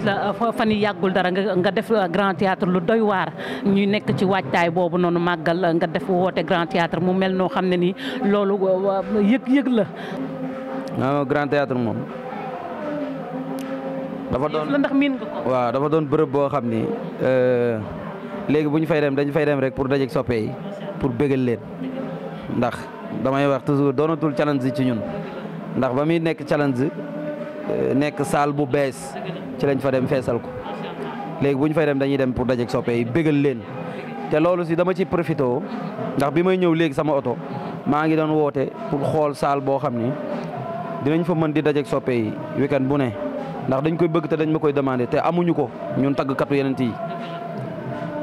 la fan yi yàggul dara nga def grand théâtre lu doy waar ñuy nekk ci waajtaay boobu noonu màggal nga def woote grand théâtre mu mel noo xam ne nii loolu yëg-yëg la. non grand théâtre moom. dafa doon la ndax miin nga ko. waaw dafa doon bërëb boo xam ni léegi bu ñu fay dem dañu fay dem rek pour dajeeg soppe yi pour bégal leen ndax damay wax toujours doonatul challenge ci ñun ndax ba muy nekk challenge nekk salle bu bees ci lañ fa dem feesal ko léegi bu ñu fay dem dañuy dem pour dajeeg soppe yi bégal leen te loolu si dama ci profité ndax bi may ñëw léegi sama oto maa ngi doon woote pour xool salle boo xam ni dinañ fa mën di dajeeg soppe yi weekend bu ne. ndax dañ koy bëgg te dañ ma koy demandé te amuñu ko ñun tàggkatu yeneen yi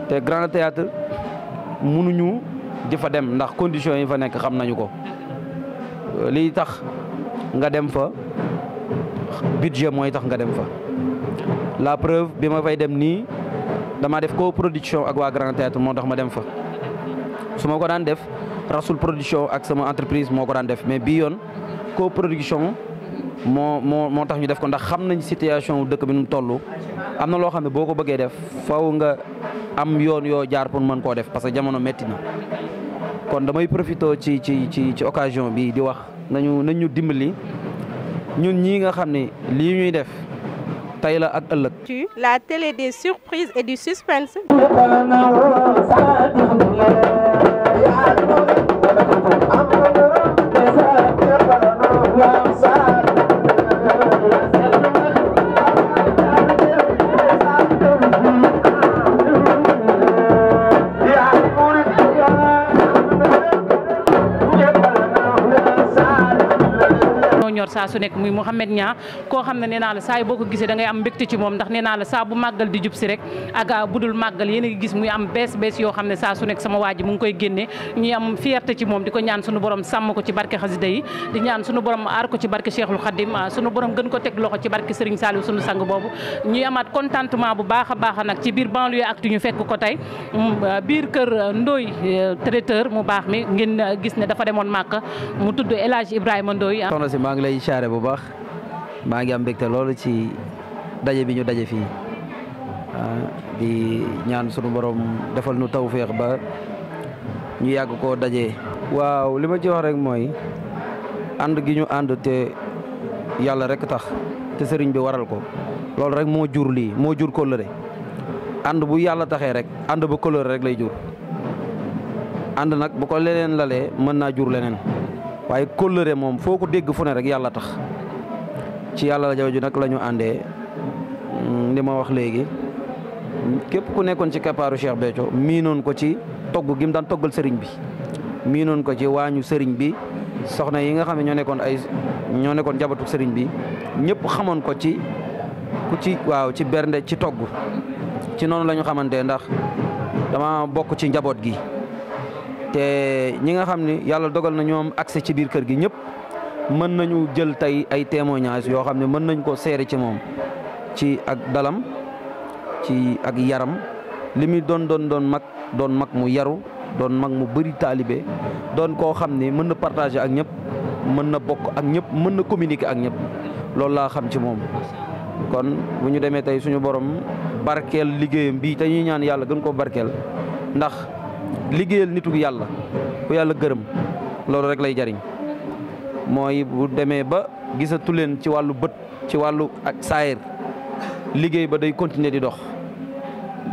te grand théâtre mënuñu di fa dem ndax conditions yi fa nekk xam nañu ko lii tax nga dem fa budget mooy tax nga dem fa. la preuve bi ma fay dem nii dama def coproduction ak waa grand théâtre moo tax ma dem fa su ma ko daan def Rasoul production ak sama entreprise moo ko daan def mais bii yoon coproduction moo tax ñu def ko ndax xam nañ situation dëkk bi nu mu toll am na loo xam ne boo ko bëggee def faw nga am yoon yoo jaar pour mën koo def parce que jamono metti na kon damay profité ci occasion bi di wax nañu dimbali ñun ñii nga xam ne lii ñuy def tey la ak ëllëg. La télé des surprises et du suspense. saa su nekk muy Mouhamed Niang koo xam ne nee naa la saa yi boo ko gisee da ngay am mbégte ci moom ndax nee naa la saa bu màggal di jub si rek ak budul màggal yéen a ngi gis muy am bees yoo xam ne saa su nekk sama waa ji mu ngi koy génne ñuy am fierté ci moom di ko ñaan sunu borom sàmm ko ci barke xasida yi di ñaan sunu borom aar ko ci barke Cheikhul Khadim sunu borom gën ko teg loxo ci barke Serigne Saliou sunu sang boobu ñuy amaat contentement bu baax a baax nag ci biir banlieue actu ñu fekk ko tey biir kër Ndoye traiteur mu baax mi ngeen gis ne dafa demoon màkk mu tudd El Hadj Ibrahima Ndoye. soxna si maa ngi lay siyaare bu baax maa ngi am mbégte loolu ci daje bi ñu daje fii di ñaan sunu borom defal nu tawféex ba ñu yàgg koo daje. waaw li ma ci wax rek mooy ànd gi ñu ànd te yàlla rek tax te sëriñ bi waral ko loolu rek moo jur lii moo jur kóllëre ànd bu yàlla taxee rek ànd ba kóllëre rek lay jur ànd nag bu ko leneen lalee mën naa jur leneen waaye kóllëre moom foo ko dégg fu ne rek yàlla tax ci yàlla la jooju nag la ñu àndee li ma wax léegi képp ku nekkoon ci keppaaru Cheikh Béthio miinoon ko ci togg gi mu daan toggal sëriñ bi miinoon ko ci waañu sëriñ bi soxna yi nga xam ne ñoo nekkoon jabatu sëriñ bi ñëpp xamoon ko ci ci bernde ci togg ci noonu la ñu xamante ndax dama bokk ci njaboot gi te ñi nga xam ni yàlla dogal na ñoom accès ci biir kër gi ñëpp mën nañu jël tey ay témoignages yoo xam ne mën nañ ko seere ci moom ci ak dalam ci ak yaram li muy doon mag mu yaru doon mag mu bëri taalibe doon koo xam ne mën na partager ak ñëpp mën na bokk ak ñëpp mën na communiquer ak ñëpp loolu laa xam ci moom. kon bu ñu demee tey suñu borom barkeel liggéeyam bii te ñuy ñaan yàlla gën koo barkeel ndax liggéeyal nitu yàlla ku yàlla gërëm loolu rek lay jariñ mooy bu demee ba gisatu leen ci wàllu bët ci wàllu ak saayir liggéey ba day continuer di dox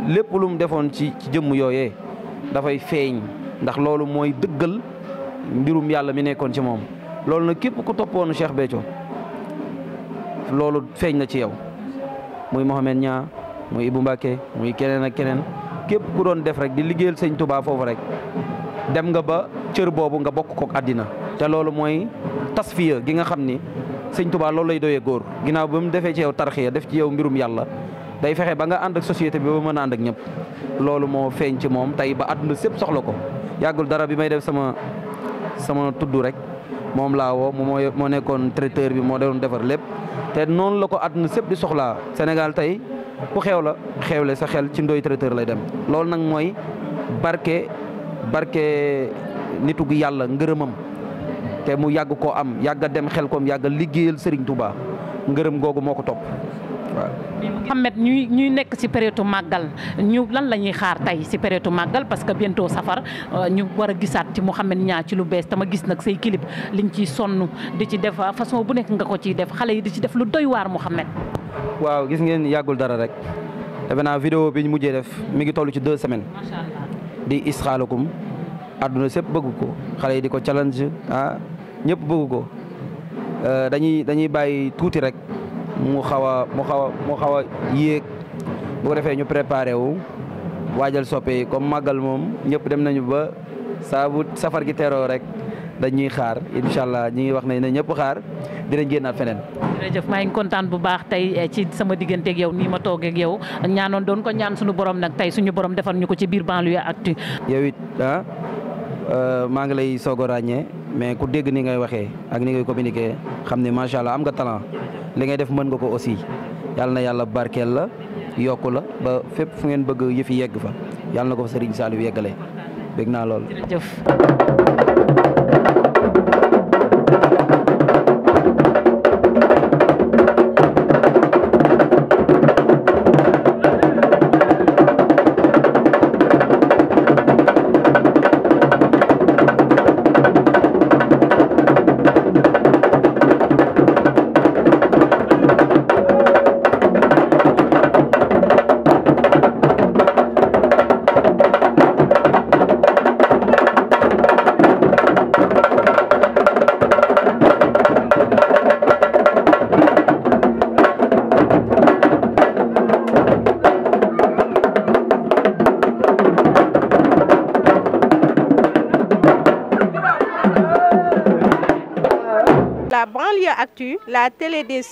lépp lu mu defoon ci jëmm yooyee dafay feeñ ndax loolu mooy dëggal mbirum yàlla mi nekkoon ci moom loolu nag képp ku toppoon Cheikh Béthio loolu feeñ na ci yow muy Mouhamed Niang muy Ibou Mbacké muy keneen ak keneen képp ku doon def rek di liggéeyal sëñ Touba foofu rek dem nga ba cër boobu nga bokk kook àddina te loolu mooy tasfiya gi nga xam ni sëñ Touba loolu lay doyee góor ginnaaw ba mu defee ci yow tarxiya def ci yow mbirum yàlla day fexe ba nga ànd ak société bi ba mën a ànd ak ñëpp loolu moo feeñ ci moom tey ba àdduna sépp soxla ko yàggul dara bi may def sama tudd rek moom laa woo moo nekkoon traiteur bi moo doon defar lépp te noonu la ko àdduna sépp di soxlaa Sénégal tey ku xew la xewle sa xel ci Ndoye traiteur lay dem loolu nag mooy barke nitu gi yàlla ngërëmam te mu yàgg koo am yàgg a dem xel koom yàgg a liggéeyal Serigne Touba ngërëm googu moo ko topp waaw. Mouhamed ñuy nekk ci période màggal ñu lan la ñuy xaar tey ci période màggal parce que bientôt safar ñu war a gisaat ci Mouhamed Niang ci lu bees tama gis nag say clip liñ ciy sonn di ci def façon bu nekk nga ko ciy def xale yi di ci def lu doy waar Mouhamed. waaw gis ngeen yàggul dara rek defe naa vidéo bi ñu mujjee def mi ngi toll ci 2 semaines. macha allah di isxaalakum àdduna sépp bëgg ko xale yi di ko challenge ñëpp bëgg ko dañuy bàyyi tuuti rek mu xaw a yéeg bu ko defee ñu préparé wu waajal soppe yi comme màggal moom ñëpp dem nañu ba saa bu safar gi teroo rek dañuy xaar incha allah ñi ngi wax ne ñëpp xaar dinañ génnaat feneen. jërëjëf maa ngi kontaan bu baax tey ci sama digganteeg yow nii ma toogee ak yow ñaanoon doon ko ñaan suñu borom nag tey suñu borom defal ñu ko ci biir Banlieue Actu. yow it maa ngi lay soog a ràññee mais ku dégg ni ngay waxee ak ni ngay communiquer xam ne macha allah am nga talent li ngay def mën nga ko aussi yàlla na yàlla barkeel la yokku la ba fépp fu ngeen bëgg yëfi yegg fa yàlla na ko fa Serigne Saliou yeggalee bég naa lool. jërëjëf. La Banlieue Actu, la télé des